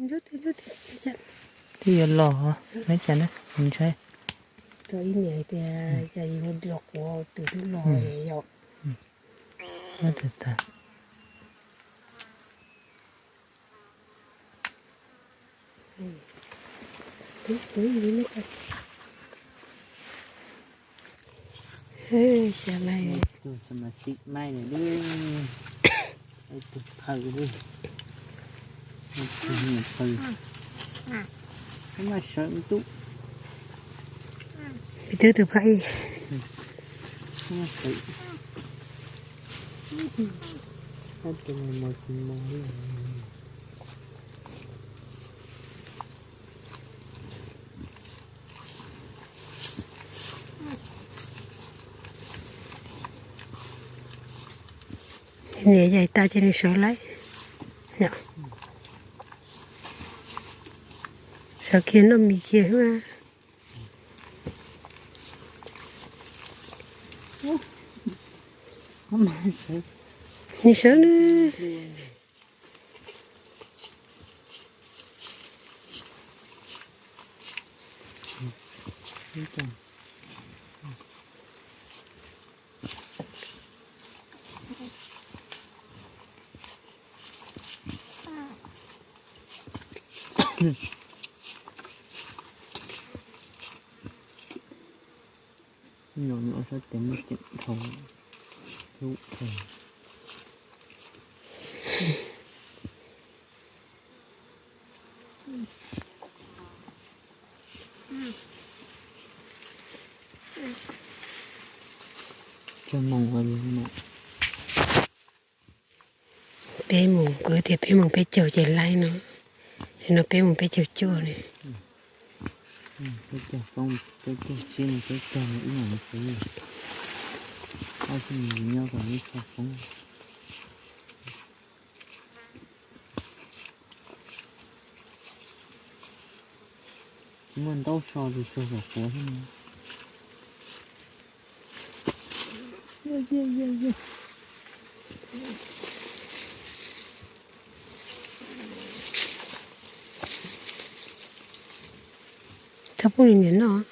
Twb yuav los, neb cas ne, ntshai. Tau ib niam tias cas yus los quav tus twb los yom. Muab tus tag. Xya lai. Tus xas mas xim mai lawm, tus phaw, tus niam phaw, mas sawv ntuj. Twb tus phaw ib. Niam yaim tas ces nws sawv lawm. Sawv kiag noj mis kiag. Nws sawv na. Nyuam nyuam sab tes muaj ceem dhau lub. Peb mus, kuv tias peb mus peb caug ces laib no. Nim no peb mus peb caug cuaj ne. Peb caug poob, peb caug tsib no, peb caug ib yam li peb, tab sis nws nyob kom ib qho poob. Muaj ntaub so tus tsaug zam quav thiab no. Txhob pub nws niam noj.